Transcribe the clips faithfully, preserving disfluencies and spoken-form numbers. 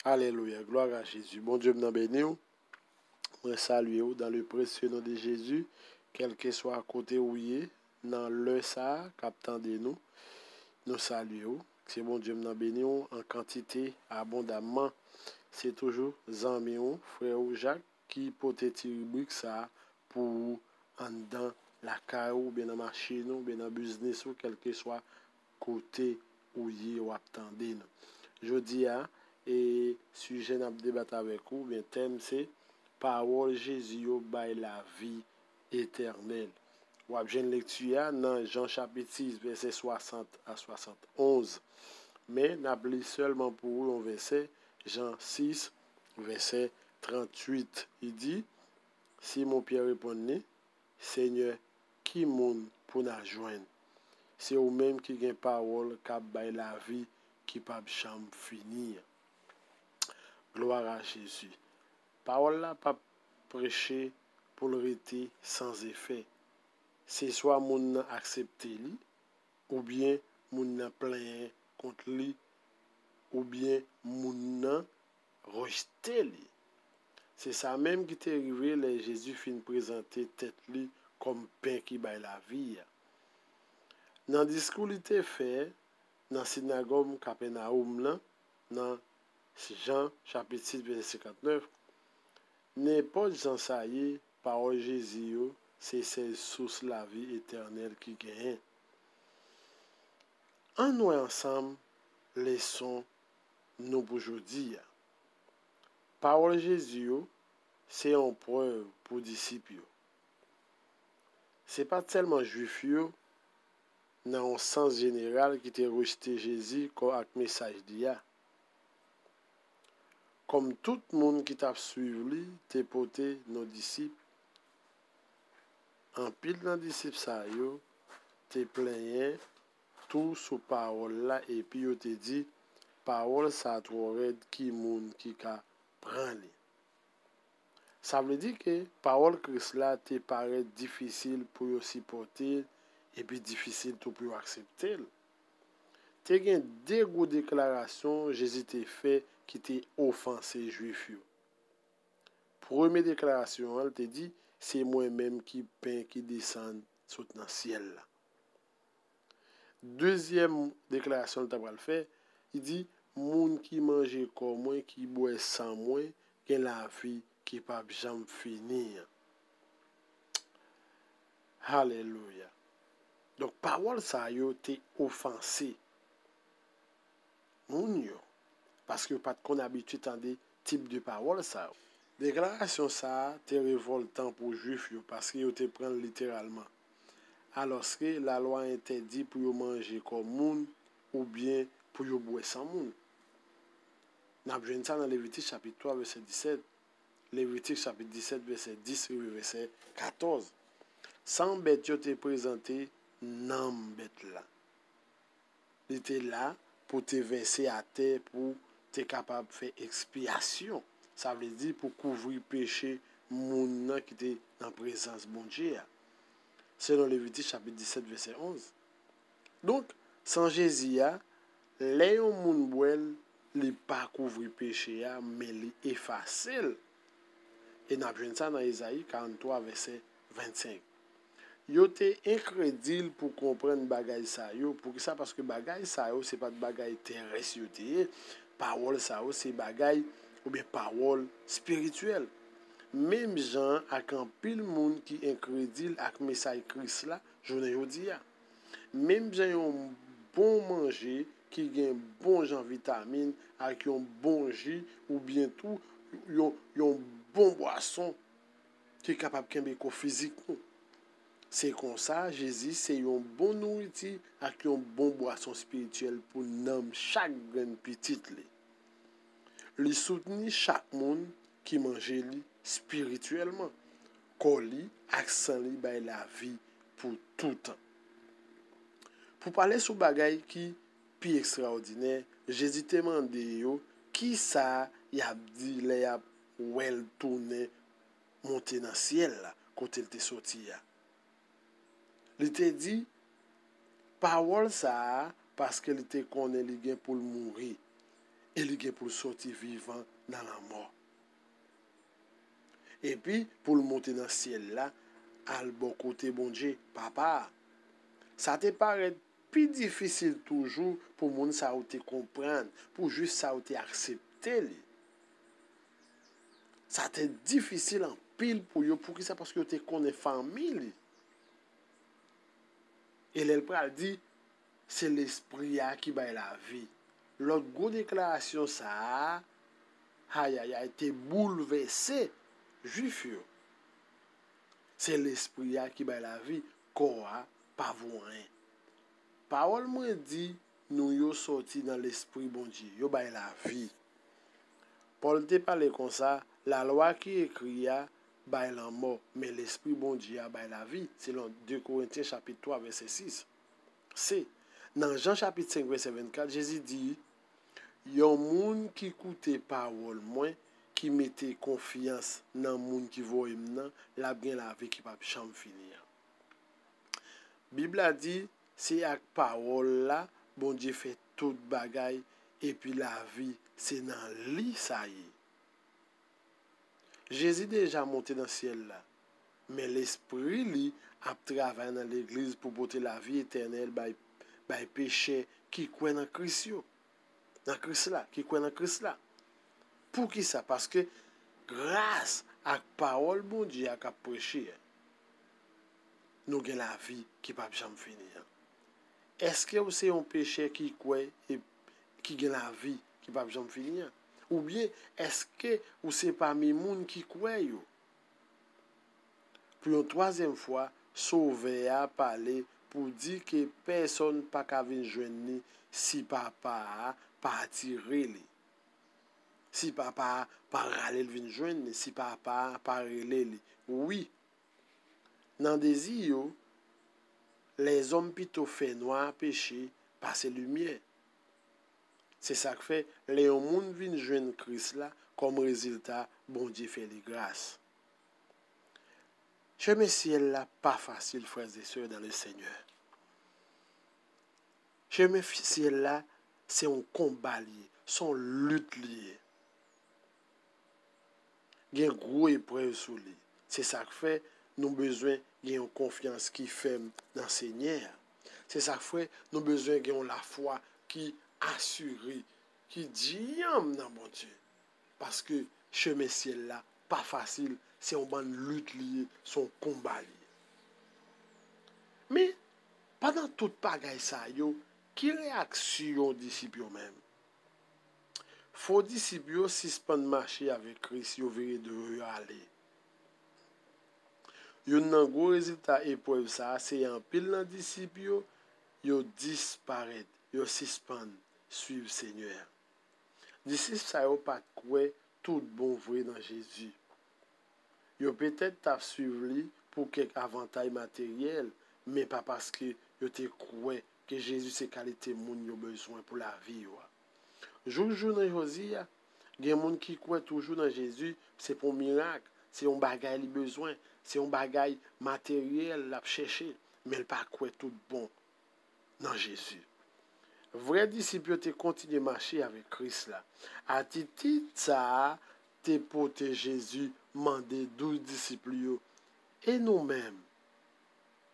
Alelouya, glwa a Jezi. Bondye m nan beni w. Mwen salye w dans le précieux nom de Jésus. Kèlkeswa kote ou ye, nan lè sa a, k ap tande nou, nou salye w. Ke Bondye m nan beni w an kantite, abondamman. Se toujou zanmi w, frè w Jak, ki pote ti ribrik sa a pou ou anndan lakay ou, oubyen nan machin ou, oubyen nan biznis ou, kèlkeswa kote ou ye, w ap tande nou. Jodi a, e sijè n ap debat avèk ou, oubyen tèm se, pawòl Jezi yo bay lavi etènèl. W ap jwenn lekti a nan Jan chapit sis, vèsè swasant a swasannonz. Men, n ap li sèlman pou ou yon vèsè, Jan sis, vèsè tranntuit. Li di, Simon Pyè reponn li, Senyè, ki moun pou n al jwenn? Se ou menm ki gen pawòl k ap bay lavi ki p ap janm fini an. Glwa a Jezi. Pawòl la p ap preche pou l rete san efè. Se swa moun nan aksepte li, oubyen moun nan plenyen kont li, oubyen moun nan rejte li. Se sa menm ki te rive lè Jezi fin prezante tèt li kòm pen ki bay lavi a. Nan diskou li te fè nan sinagòg Kapènawòm lan, nan Jan chapit sis, vèsè senkantnèf, nenpòt jan sa ye, pawòl Jezi yo se sèl sous lavi etènèl ki genyen. Ann wè ansanm leson nou pou jodi a. Pawòl Jezi yo se yon prèv pou disip yo. Se pa t sèlman Jwif yo, nan yon sans jeneral, ki te rejte Jezi kò ak mesaj li a. Kòm tout moun ki t ap swiv li te pote non disip, anpil nan disip sa yo te plenyen tou sou pawòl la epi yo te di, pawòl sa twò rèd, ki moun ki ka pran li? Sa vle di ke pawòl Kris la te parèt difisil pou yo sipòte epi difisil tou pou yo aksepte l. Te gen de gwo deklarasyon Jezi te fè ki te ofanse Jwif yo. Premye deklarasyon an, li te di, Se mwen menm ki pen ki desann sot nan syèl la. Dezyèm deklarasyon li ta pral fè, li di, Moun ki manje kò mwen, ki bwè san mwen, gen lavi ki p ap janm fini an. Alelouya. Donk, pawòl sa yo te ofanse moun yo, paske yo pa t konn abitye tande tip de pawòl sa yo. Deklarasyon sa a te revòltan pou Jwif yo, paske yo te pran l literalman. Alòske lalwa entèdi pou yo manje kò moun oubyen pou yo bwè san moun. N ap jwenn sa nan Levitik chapit twa, vèsè disèt, Levitik chapit disèt, vèsè dis rive vèsè katòz. San bèt yo te prezante nanm bèt la. Li te la pou te vèse atè pou te kapab fè ekspyasyon. Sa vle di pou kouvri peche moun nan ki te nan prezans Bondye a. Selon Levitik chapit disèt, vèsè onz. Donk, san Jezi a, lè yon moun bwè l, li pa kouvri peche a, men li efase l. E n ap jwenn sa nan Ezayi karannntwa, vèsè vennsenk. Yo te enkredil pou konprann bagay sa yo. Poukisa? Paske bagay sa yo, se pa t bagay terès yo te ye. Pawòl sa yo, se bagay, oubyen pawòl espirityèl. Menm jan ak anpil moun ki enkredil ak mesaj Kris la, jounen jodi a. Menm jan yon bon manje ki gen bon jan vitamin ak yon bon ji oubyen tou yon, yon bon bwason ki kapab kenbe kò fizik nou. Se konsa, Jezi se yon bon nouriti ak yon bon bwason espirityèl pou nanm chak grenn pitit li. Li soutni chak moun ki manje li espirityèlman. Kò li ak san li bay lavi pou toutan. Pou pale sou bagay ki pi ekstraòdinè, Jezi te mande yo kisa y ap di lè y ap wè l tounen monte nan syèl la, kote l te soti a. Li te di pawòl sa a paske li te konnen li gen pou l mouri. e li gen pou l sòti vivan nan lanmò. Epi, pou l monte nan syèl la, al bò kote Bondye, Papa a. Sa te parèt pi difisil toujou pou moun sa yo te konprann, pou Jwif sa yo te aksepte li. Sa te difisil anpil pou yo. Poukisa? Paske yo te konnen fanmi li. E lè l pral di, se Lespri a ki bay lavi. Lòt gwo deklarasyon sa a, ayayay, te boulvèse Jwif yo. Se Lespri a ki bay lavi, kò a pa vo anyen. Pawòl mwen di nou yo sòti nan Lespri Bondye, yo bay lavi. Pòl te pale konsa, lalwa ki ekri a bay lanmò, men Lespri Bondye a bay lavi, selon de Korentyen chapit twa vèsè sis. Se nan Jan chapit senk vèsè vennkat, Jezi di, yon moun ki koute pawòl mwen, ki mete konfyans nan moun ki voye m nan, l ap gen lavi ki p ap janm fini an. Bib la di, se ak pawòl la Bondye fè tout bagay, epi lavi se nan li sa ye. Jezi deja monte nan syèl la, men Lespri li ap travay nan legliz pou pote lavi etènèl bay, bay pechè ki kwè nan Kris yo. Nan Kris la, ki kwè nan Kris la. Poukisa? Paske gras ak pawòl Bondye a k ap preche a, nou gen lavi ki p ap janm fini an. Èske w se yon pechè ki kwè e ki gen lavi ki p ap janm fini an? Oubyen, èske ou se pami moun ki kwè yo? Pou yon twazyèm fwa, Sovè a pale pou di ke pèsonn pa ka vin jwenn li si Papa a pa atire li. Si Papa a pa rale l vin jwenn li, si Papa a pa rele li. Wi, nan dezi yo, lèzòm pito fènwa peche pase limyè. Se sa k fè, lè yon moun vin jwenn Kris la, kòm rezilta, Bondye fè li gras. Chemen syèl la pa fasil, frè e sè, dans le Seigneur. Chemen syèl la, se yon konba li ye, se yon lit li ye. Gen gwo eprèv sou li. Se sa k fè, nou bezwen gen yon konfyans ki fèm nan Senyè a. Se sa k fè, nou bezwen gen yon lafwa ki asire, ki dyanm nan Bondye. Paske chemen syèl la pa fasil, se yon bann lit li ye, se yon konba li ye. Men, pandan tout bagay sa yo, ki reyaksyon disip yo menm? Fo disip yo sispann mache avèk Kris, yo vire do yo, yo ale. Youn nan gwo rezilta eprèv sa a, se anpil nan disip yo, yo disparèt, yo sispann swiv Senyè a. Disip sa yo pa t kwè tout bon vre nan Jezi. Yo petèt t ap swiv li pou kèk avantay materyèl, men pa paske yo te kwè ke Jezi se kalite moun yo bezwen pou lavi yo a. Jouk jounen jodi a, gen moun ki kwè toujou nan Jezi, se pou mirak, se yon bagay li bezwen, se yon bagay materyèl l ap chèche, men l pa kwè tout bon nan Jezi. Vrè disip yo te kontinye mache avèk Kris la. Atitid sa a te pote Jezi mande douz disip li yo, e nou menm,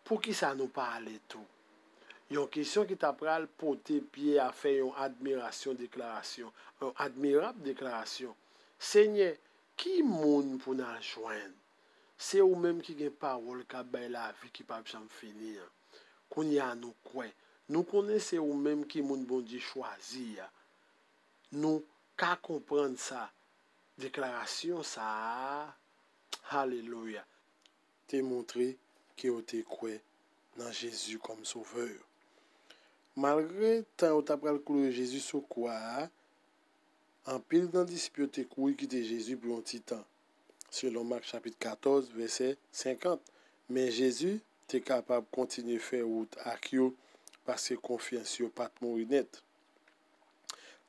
poukisa nou pa ale tou? Yon kesyon ki ta pral pote Pyè a fè yon admirasyon deklarasyon, yon admirab deklarasyon. Senyè, ki moun pou n al jwenn? Se ou menm ki gen pawòl k ap bay lavi ki p ap janm fini an. Kounye a nou kwè. Nou konnen se ou menm ki moun Bondye chwazi a. Nou ka konprann sa. Deklarasyon sa a, alelouya, te montre ke yo te kwè nan Jezi kòm Sovè yo. Malgre tan yo ta pral kloure Jezi sou kwa a, anpil nan disip yo te kouri kite Jezi pou yon ti tan, selon Mak chapit katòz, vèsè senkant. Men Jezi te kapab kontinye fè wout ak yo, paske konfyans yo pa t mouri nèt.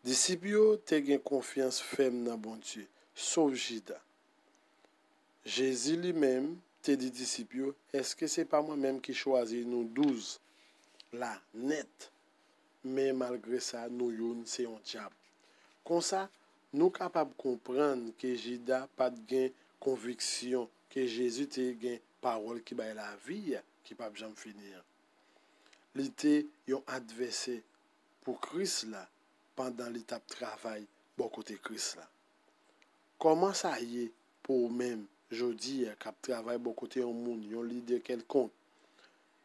Disip yo te gen konfyans fèm nan Bondye, sof Jida. Jezi li menm te di disip yo, èske se pa mwen menm ki chwazi nou douz la nèt? Men malgre sa, nou youn se yon dyab. Konsa, nou kapab konprann ke Jida pa t gen konviksyon ke Jezi te gen pawòl ki bay lavi a, ki p ap janm fini an. Li te yon advèsè pou Kris la pandan li t ap travay bò kote Kris la. Kòman sa ye pou ou menm jodi a k ap travay bò kote yon moun, yon lidè kèlkonk?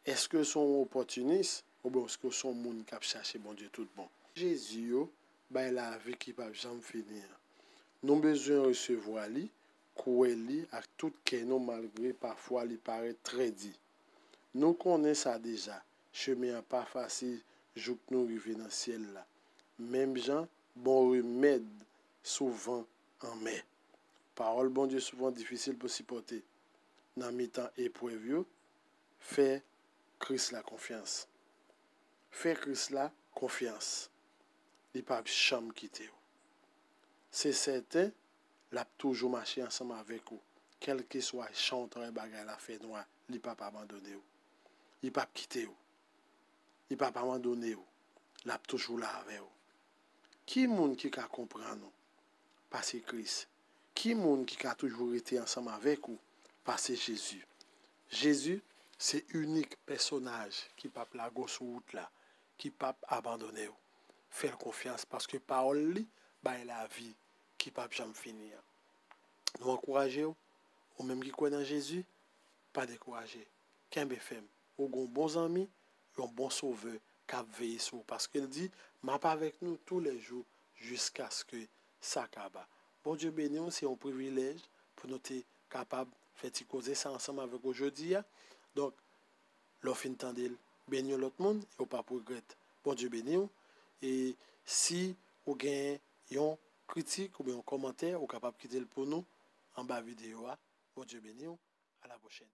Èske w se yon opòtinis oubyen èske w se yon moun k ap chache Bondye tout bon? Jezi yo bay lavi ki p ap janm fini an. Nou bezwen resevwa li, kwè li ak tout kè nou malgre pafwa li parèt trè di. Nou konnen sa deja, chemen an pa fasil jouk nou rive nan syèl la. Menm jan, bon remèd souvan anmè. Pawòl Bondye souvan difisil pou sipòte. Nan mitan eprèv yo, fè Kris la konfyans. Fè Kris la konfyans. Li p ap janm kite w. Se sèten, l ap toujou mache ansanm avèk ou. Kèlkeswa jan w tande bagay la fè nwa, li p ap abandone w. Li p ap kite w. Li p ap abandone w. L ap toujou la avè w. Ki moun ki ka konprann ou pase Kris? Ki moun ki ka toujou rete ansanm avèk ou pase Jezi? Jezi se inik pèsonaj ki p ap lage w sou wout la, ki p ap abandone w. Fè l konfyans paske pawòl li bay lavi ki p ap janm fini an. Nou ankouraje w, ou menm ki kwè nan Jezi, pa dekouraje. Kenbe fèm. Ou gen yon bon zanmi, yon bon sovè k ap veye sou ou. Paske l di, m ap avèk nou toulèjou jiskaske sa kaba. Bondye beni w, se yon privilèj pou nou te kapab fè ti koze sa ansanm avèk ou jodi a. Donk, lè w fin tande l, beni yon lòt moun e w p ap regrèt. Bondye beni w. E si ou gen yon kritik oubyen yon kòmantè, ou kapab kite l pou nou anba videyo a. Bondye beni w. A la pwochèn.